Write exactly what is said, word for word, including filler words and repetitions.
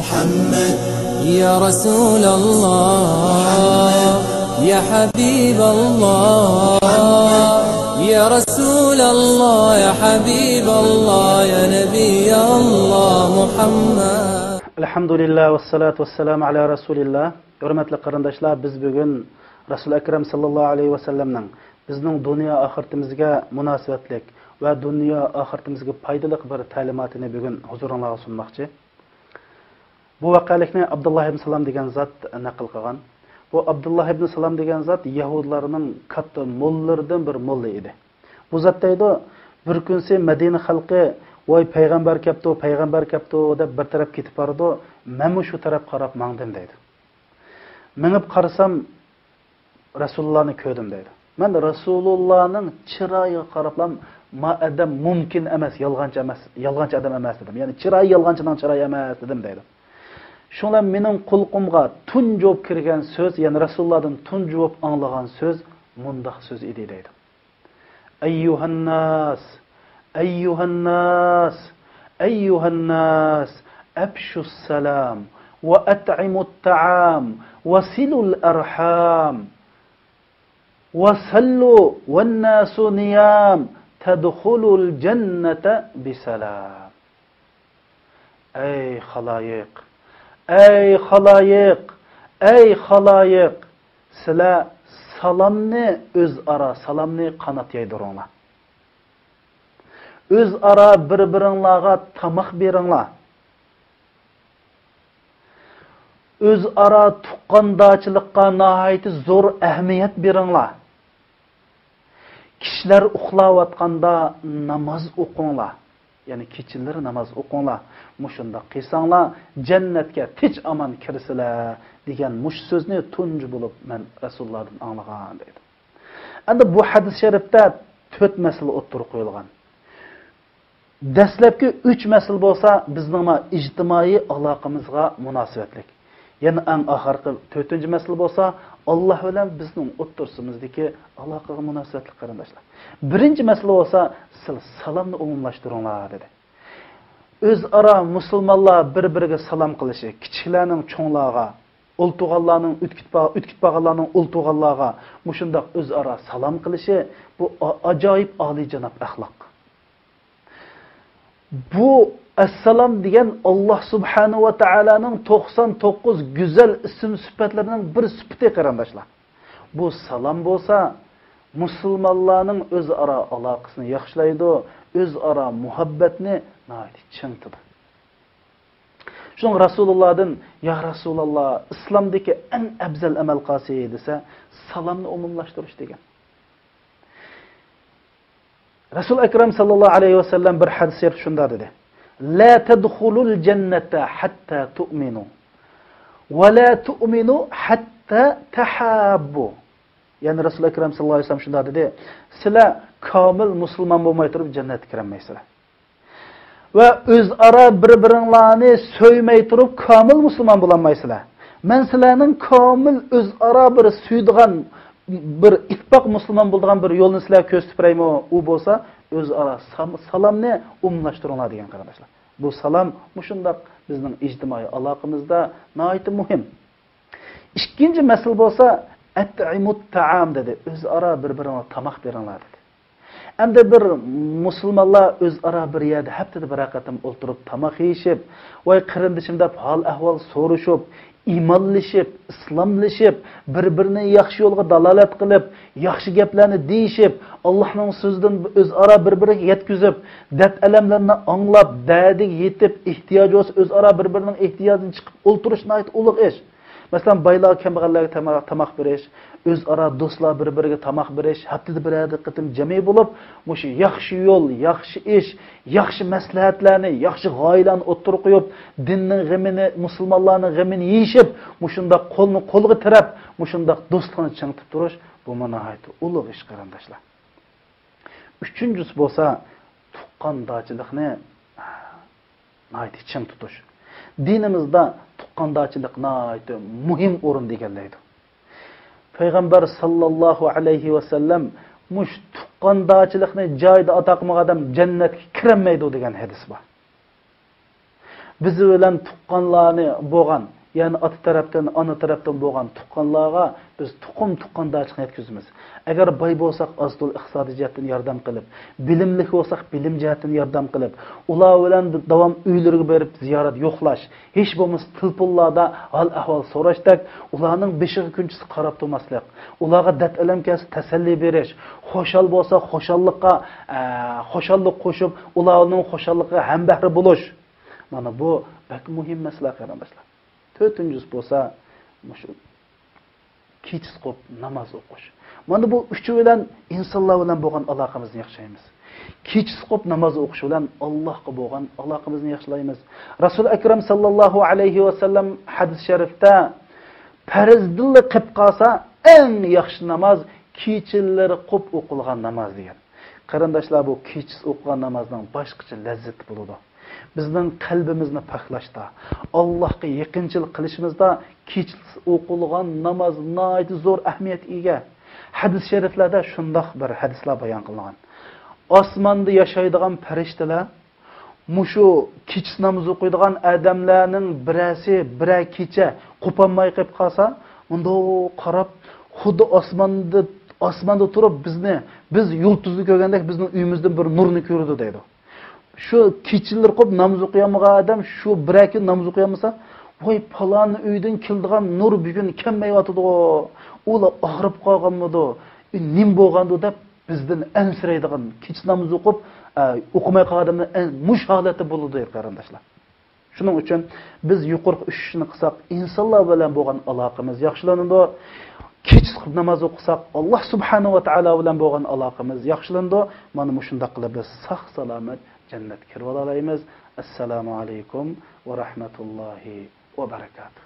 محمد يا رسول الله، يا حبيب الله، يا رسول الله، يا حبيب الله، يا نبي الله محمد. الحمد لله والصلاة والسلام على رسول الله. ھۆرمەتلىك قېرىنداشلار، بىز بۈگۈن رەسۇل ئەكرەم ساللاللاھۇ ئەلەيھى ۋەسەللەمنىڭ بىزنىڭ دۇنيا ئاخىرىتىمىزگە مۇناسىۋەتلىك ۋە دۇنيا ئاخىرىتىمىزگە پايدىلىق بىر تەلىماتىنى بۈگۈن ھۇزۇرۇڭلارغا سۇنماقچى. بۇ ۋەقەلىكنى ئابدۇللا ئىبن سالام دېگەن زات نەقىل قىلغان. بۇ ئابدۇللا ئىبن سالام دېگەن زات يەھۇدىيلارنىڭ كاتتا موللىلىرىدىن بىر موللا ئىدى. بۇ زات دەيدۇ، بىر كۈنسى مەدىنە خەلقى، ۋاي پەيغەمبەر كەپتۇ، پەيغەمبەر كەپتۇ دەپ بىر تەرەپ كېتىپ بارىدۇ، مەنمۇ شۇ تەرەپ قاراپ ماڭدىم دەيدۇ. مېڭىپ قارىسام، رەسۇلۇللانى كۆردۈم دەيدۇ. مەن رەسۇلۇللانىڭ چىرايىغا قاراپلا، ما ئادەم مۇمكىن ئەمەس، يالغانچى ئەمەس، يالغانچى ئادەم ئەمەس دېدىم. يەنى چىرايى يالغانچىنىڭ چىرايى ئەمەس دېدىم دەيدۇ. شۇڭا مېنىڭ قۇلىقىمغا تۇنجى بولۇپ كىرگەن سۆز، يەنى رەسۇلۇللادىن تۇنجى بولۇپ ئاڭلىغان سۆز مۇنداق سۆز ئىدى دەيدۇ. أيها الناس، أيها الناس، أيها الناس، أفشوا السلام، وأطعموا الطعام، وصلوا الأرحام، وصلوا والناس نيام، تدخلوا الجنة بسلام. ئەي خالايىق، ئەي خالايىق، ئەي خالايىق، سىلەر سالامنى ئۆزئارا، سالامنى قانات يايدۇرۇڭلار. ئۆزئارا بىر-بىرىڭلارغا تاماق بېرىڭلار. ئۆزئارا تۇغقاندارچىلىققا ناھايىتى زور ئەھمىيەت بېرىڭلار. كىشىلەر ئۇخلاۋاتقاندا ناماز ئوقۇڭلار. يەنى كېچىلىرى ناماز ئوقۇڭلار. مۇشۇنداق قىلساڭلار، جەننەتكە تىنچ-ئامان كىرىسىلەر، دېگەن مۇشۇ سۆزنى تۇنجى بولۇپ مەن رەسۇلۇللادىن ئاڭلىغان، دەيدۇ. ئەمدى بۇ ھەدىس شەرىپتە تۆت مەسىلە ئوتتۇرىغا قويۇلغان. دەسلەپكى ئۈچ مەسىلە بولسا بىزنىڭ مانا ئىجتىمائىي ئالاقىمىزغا مۇناسىۋەتلىك. يەنە ئەڭ ئاخىرقى تۆتىنچى مەسىلە بولسا ئاللا بىلەن بىزنىڭ ئوتتۇرىسىمىزدىكى ئالاقىغا مۇناسىۋەتلىك، قېرىنداشلار. بىرىنچى مەسىلە بولسا، سىلەر سالامنى ئومۇملاشتۇرۇڭلار، دېدى. ئۆزئارا مۇسۇلمانلار بىر-بىرىگە سالام قىلىشى، كىچىكلەرنىڭ چوڭلارغا، ئولتۇرغانلارنىڭ ئۆتكۈت با-، ئۆتكۈت بارغانلارنىڭ ئولتۇرغانلارغا مۇشۇنداق ئۆزئارا سالام قىلىشى، بۇ ئا-، ئاجايىپ ئالىيجاناب ئەخلاق. بۇ ئەسسالام دېگەن ئاللا سۇبھانەھۇ ۋە تائالانىڭ توقسان توققۇز گۈزەل ئىسىم سۈپەتلىرىنىڭ بىر سۈپىتى، قېرىنداشلار. بۇ سالام بولسا مۇسۇلمانلارنىڭ ئۆزئارا ئالاقىسىنى ياخشىلايدۇ، ئۆزئارا مۇھەببەتنى ناھايىتى چىڭىتىدۇ. شۇڭا رەسۇلۇللادىن، يا رەسۇلاللا، ئىسلامدىكى ئەڭ ئەپزەل ئەمەل قايسى دېسە، سالامنى ئومۇملاشتۇرۇش دېگەن. رەسۇل ئەكرەم ساللاللاھۇ ئەلەيھى ۋەسەللەم بىر ھەدىس شەرىپتە شۇنداق دېدى: لا تدخلوا الجنة حتى تؤمنوا، ولا تؤمنوا حتى تحابوا. يەنى رەسۇل ئەكرەم ساللاللاھۇ ئەلەيھى ۋەسەللەم شۇنداق دېدى: سىلەر كامىل مۇسۇلمان بولماي تۇرۇپ جەننەتكە كىرەلمەيسىلەر. ۋە ئۆزئارا بىر-بىرىڭلارنى سۆيمەي تۇرۇپ كامىل مۇسۇلمان بولالمايسىلەر. مەن سىلەرنىڭ كامىل ئۆزئارا بىر سۆيىدىغان، بىر ئىتتىپاق مۇسۇلمان بولىدىغان بىر يولنى سىلەرگە كۆرسىتىپ بېرەيمۇ؟ ئۇ بولسا ئۆزئارا سام-، سالامنى ئومۇملاشتۇرۇڭلار دېگەن، قېرىنداشلار. بۇ سالام مۇشۇنداق بىزنىڭ ئىجتىمائىي ئالاقىمىزدا ناھايىتى مۇھىم. ئىككىنچى مەسىلە بولسا، ئەتئىمۇت تائام دېدى. ئۆزئارا بىر-بىرىڭلار تاماق بېرىڭلار دېدى. ئەمدى بىر مۇسۇلمانلار ئۆزئارا بىر يەردە ھەپتىدە بىرەر قېتىم ئولتۇرۇپ تاماق يېيىشىپ، ۋاي قېرىندىشىم دەپ ھال-ئەھۋال سورىشىپ، ئىمانلىشىپ، ئىسلاملىشىپ، بىر-بىرىنى ياخشى يولغا دالالەت قىلىپ، ياخشى گەپلەرنى دېيىشىپ، ئاللانىڭ سۆزىدىن ئۆزئارا بىر-بىرىگە يەتكۈزۈپ، دەرد-ئەلەملىرىنى ئاڭلاپ، دەردىگە يېتىپ، ئېھتىياجى بولسا ئۆزئارا بىر-بىرىنىڭ ئېھتىياجىدىن چىقىپ ئولتۇرۇش ناھايىتى ئۇلۇغ ئىش. مەسىلەن، بايلار كەمبەغەللەرگە تاماق، تاماق بېرىش، ئۆزئارا دوستلار بىر-بىرىگە تاماق بېرىش، ھەپتىدە بىرەر قېتىم جەمئىي بولۇپ، مۇشۇ ياخشى يول، ياخشى ئىش، ياخشى مەسلىھەتلەرنى، ياخشى غايىلەرنى ئوتتۇرىغا قويۇپ، دىننىڭ غېمىنى، مۇسۇلمانلارنىڭ غېمىنى يېيىشىپ، مۇشۇنداق قولنى قولغا تىرەپ، مۇشۇنداق دوستلۇقنى چىڭىتىپ تۇرۇش، بۇمۇ ناھايىتى ئۇلۇغ ئىش، قېرىنداشلار. ئۈچىنچىسى بولسا، تۇغقاندارچىلىقنى ناھايىتى چىڭ تۇتۇش. دىنىمىزدا تۇغقاندارچىلىق ناھايىتى مۇھىم ئورۇندا ئىگىلەيدۇ. پەيغەمبەر ساللاللاھۇ ئەلەيھى ۋەسەللەم مۇشۇ تۇغقاندارچىلىقنى جايىدا ئادا قىلمىغان ئادەم جەننەتكە كىرەلمەيدۇ دېگەن ھەدىس بار. بىز بىلەن تۇغقانلارنى بولغان، يەنى ئاتا تەرەپتىن، ئانا تەرەپتىن بولغان تۇغقانلارغا بىز تۇخۇم تۇغقاندارچىلىقنى يەتكۈزىمىز. ئەگەر باي بولساق، ئاز-تولا ئىقتىسادىي جەھەتتىن ياردەم قىلىپ، بىلىملىك بولساق، بىلىم جەھەتتىن ياردەم قىلىپ، ئۇلار بىلەن داۋام ئۆيلىرىگە بېرىپ زىيارەت، يوقلاش، ھېچ بولمىسا تېلېفونلاردا ھال-ئەھۋال سوراشتەك، ئۇلارنىڭ بېشىغا كۈنچىسى قاراپ تۇرماسلىق، ئۇلارغا دەرد-ئەلەم كەلسە تەسەللى بېرىش، خۇشال بولسا خۇشاللىققا، ئە، خۇشاللىق قوشۇپ، ئۇلارنىڭ خۇشاللىقىغا ھەمبەھرە بولۇش. مانا بۇ بەك مۇھىم مەسىلە، قېرىنداشلار. تۆتىنچىسى بولسا، مۇشۇ كېچىسى قوپ ناماز ئوقۇش. مانا بۇ ئۈچى بىلەن ئىنسانلار بىلەن بولغان ئالاقىمىزنى ياخشىلايمىز. كېچىسى قوپ ناماز ئوقۇش بىلەن ئاللاھقا بولغان ئالاقىمىزنى ياخشىلايمىز. رەسۇل ئەكرەم ساللاللاھۇ ئەلەيھى ۋەسەللەم ھەدىس شەرىفتە، پەرزدىنلا قېلىپ قالسا، ئەڭ ياخشى ناماز كېچىلىرى قوپ ئوقۇلغان ناماز، دېگەن. قېرىنداشلار، بۇ كېچىسى ئوقۇغان نامازنىڭ باشقىچە لەززىتى بولىدۇ. بىزنىڭ قەلبىمىزنى پاكلاشتا، ئاللاھقا يېقىنچىلىق قىلىشىمىزدا كېچىسى ئوقۇلغان ناماز ناھايىتى زور ئەھمىيەتكە ئىگە. ھەدىس شەرىفلەردە شۇنداق بىر ھەدىسلەر بايان قىلىنغان. ئاسماندا ياشايدىغان پەرىشتىلەر مۇشۇ كېچىسى ناماز ئوقۇيدىغان ئادەملەرنىڭ بىرەرسى بىرەر كېچە قوپالماي قېلىپ قالسا، مۇنداق قاراپ، خۇددى ئاسماندا، ئاسماندا تۇرۇپ بىزنى، بىز يۇلتۇزنى كۆرگەندەك بىزنىڭ ئۆيىمىزدىن بىر نۇرنى كۆرىدۇ، دەيدۇ. شۇ كېچىلىرى قوپ ناماز ئوقۇيالمىغان ئادەم شۇ بىرەر كۈن ناماز ئوقۇيالمىسا، ۋاي، پالان ئۆيدىن كېلىدىغان نۇر بۈگۈن كەلمەيۋاتىدىغۇ، ئۇلار ئاغرىپ قالغانمىدۇ، ئى، نېمە بولغاندۇ دەپ بىزدىن ئەنسىرەيدىغان، كېچە نامىزى ئوقۇپ، ئە، ئوقۇماي قالغان ئادەملەر ئەن-، مۇشۇ ھالەتتە بولىدۇ، قېرىنداشلار. شۇنىڭ ئۈچۈن بىز يۇقىرىقى ئۈچ ئىشنى قىلساق، ئىنسانلار بىلەن بولغان ئالاقىمىز ياخشىلىنىدۇ. كېچىسى ناماز ئوقۇساق، ئاللا سۇبھانەھۇ ۋە تائالا بىلەن بولغان ئالاقىمىز ياخشىلىنىدۇ. مانا مۇشۇنداق قىلىپ بىز ساق-سالامەت جەننەتكە كىرىۋالالايمىز. ئەسسالامۇ ئەلەيكۇم ۋە رەھمەتۇللاھى ۋە بەرىكاتۇھ.